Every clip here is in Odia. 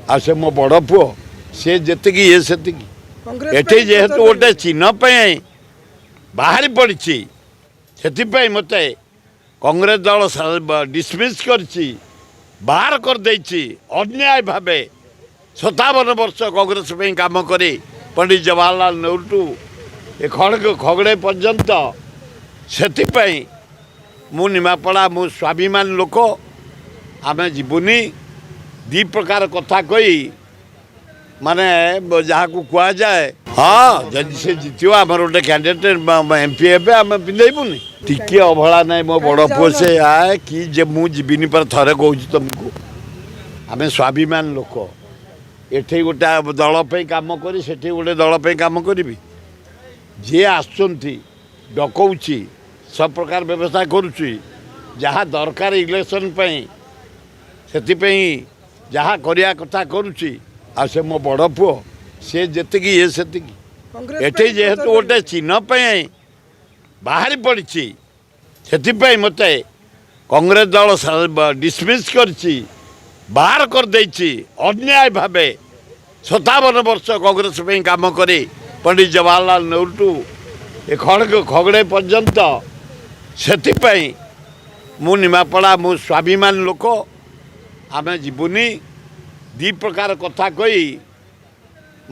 ଆଉ ସେ ମୋ ବଡ଼ ପୁଅ, ସେ ଯେତିକି ଇଏ ସେତିକି। କଂଗ୍ରେସ ଏଠି ପାଇଁ ଯେହେତୁ ପ୍ରଚାର ଗୋଟେ କରିବେ। ଚିହ୍ନ ପାଇଁ ବାହାରି ପଡ଼ିଛି, ସେଥିପାଇଁ ମୋତେ କଂଗ୍ରେସ ଦଳ ଡିସମିସ୍ କରିଛି, ବାହାର କରିଦେଇଛି ଅନ୍ୟାୟ ଭାବେ। 57 ବର୍ଷ କଂଗ୍ରେସ ପାଇଁ କାମ କରି, ପଣ୍ଡିତ ଜବାହରଲାଲ ନେହେରୁଠୁ ଏ ଖଡ଼ଗ ଖଗଡ଼େ ପର୍ଯ୍ୟନ୍ତ, ସେଥିପାଇଁ ମୁଁ ନିମାପଡ଼ା, ମୁଁ ସ୍ୱାଭିମାନ ଲୋକ, ଆମେ ଯିବୁନି। ଦୁଇ ପ୍ରକାର କଥା କହି ମାନେ ଯାହାକୁ କୁହାଯାଏ। ହଁ, ଯଦି ସେ ଜିତିବ, ଆମର ଗୋଟେ କ୍ୟାଣ୍ଡିଡେଟ୍ ଏମ୍ପି ହେବେ, ଆମେ ପିନ୍ଧେଇବୁନି? ଟିକେ ଅବହେଳା ନାହିଁ। ମୋ ବଡ଼ ପୁଅ ସେ ଆଏ କି ଯେ ମୁଁ ଯିବିନି ପରା, ଥରେ କହୁଛି ତୁମକୁ। ଆମେ ସ୍ୱାଭିମାନ ଲୋକ। ଏଠି ଗୋଟେ ଦଳ ପାଇଁ କାମ କରି ସେଠି ଗୋଟେ ଦଳ ପାଇଁ କାମ କରିବି? ଯିଏ ଆସୁଛନ୍ତି ଡକଉଛି, ସବୁ ପ୍ରକାର ବ୍ୟବସ୍ଥା କରୁଛି, ଯାହା ଦରକାର ଇଲେକ୍ସନ୍ ପାଇଁ, ସେଥିପାଇଁ ଯାହା କରିବା କଥା କରୁଛି। ଆଉ ସେ ମୋ ବଡ଼ ପୁଅ, ସେ ଯେତିକି ଇଏ ସେତିକି। କଂଗ୍ରେସ ଏଠି ପାଇଁ ଯେହେତୁ ପ୍ରଚାର ଗୋଟେ କରିବେ। ଚିହ୍ନ ପାଇଁ ବାହାରି ପଡ଼ିଛି, ସେଥିପାଇଁ ମୋତେ କଂଗ୍ରେସ ଦଳ ଡିସମିସ୍ କରିଛି, ବାହାର କରିଦେଇଛି ଅନ୍ୟାୟ ଭାବେ। 57 ବର୍ଷ କଂଗ୍ରେସ ପାଇଁ କାମ କରି, ପଣ୍ଡିତ ଜବାହରଲାଲ ନେହେରୁଠୁ ଏ ଖଡ଼ଗ ଖଗଡ଼େ ପର୍ଯ୍ୟନ୍ତ, ସେଥିପାଇଁ ମୁଁ ନିମାପଡ଼ା, ମୁଁ ସ୍ୱାଭିମାନ ଲୋକ, ଆମେ ଯିବୁନି। ଦୁଇ ପ୍ରକାର କଥା କହି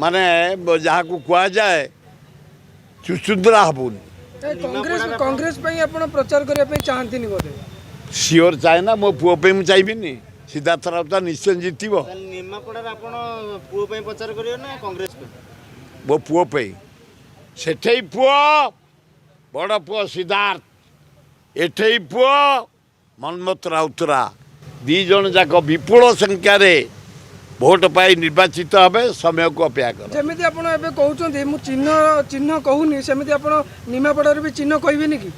ମାନେ ଯାହାକୁ କୁହାଯାଏ, ଚୁଚୁନ୍ଦ୍ରା ହେବୁନି। ଏ କଂଗ୍ରେସ ପାଇଁ ଆପଣ ପ୍ରଚାର କରିବା ପାଇଁ ଚାହାନ୍ତିନି ବୋଧେ? ସିଓର ଚାହେଁ ନା। ମୋ ପୁଅ ପାଇଁ ମୁଁ ଚାହିଁବିନି? ସିଦ୍ଧାର୍ଥ ରାଉତ ନିଶ୍ଚୟ ଜିତିବ। ତାହେଲେ ନିମାପଡ଼ାରେ ଆପଣ ପୁଅ ପାଇଁ ପ୍ରଚାର କରିବେ ନା କଂଗ୍ରେସ ପାଇଁ? ମୋ ପୁଅ ପାଇଁ। ସେଠେଇ ପୁଅ, ବଡ଼ ପୁଅ ସିଦ୍ଧାର୍ଥ, ଏଠେଇ ପୁଅ ମନ୍ମଥ ରାଉତରା, ଦୁଇ ଜଣ ଯାକ ବିପୁଳ ସଂଖ୍ୟାରେ ଭୋଟ ପାଇ ନିର୍ବାଚିତ ହେବେ। ସମୟକୁ ଅପେକ୍ଷା କର। ଯେମିତି ଆପଣ ଏବେ କହୁଛନ୍ତି ମୁଁ ଚିହ୍ନ ଚିହ୍ନ କହୁନି, ସେମିତି ଆପଣ ନିମାପଡ଼ାରେ ବି ଚିହ୍ନ କହିବେନି କି?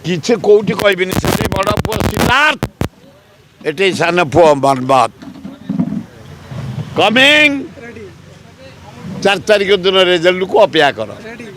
କିଛି କୋଉଠି କହିବିନି। ସେଠି ବଡ଼ ପୁଅ ସିଦ୍ଧାର୍ଥ, ଏଠି ସାନ ପୁଅ ମନ୍ମଥ କମିଂ। ରେଡି। 4 ତାରିଖ ଦିନ ରେଜଲ୍ଟକୁ ଅପେକ୍ଷା କର। ରେଡି।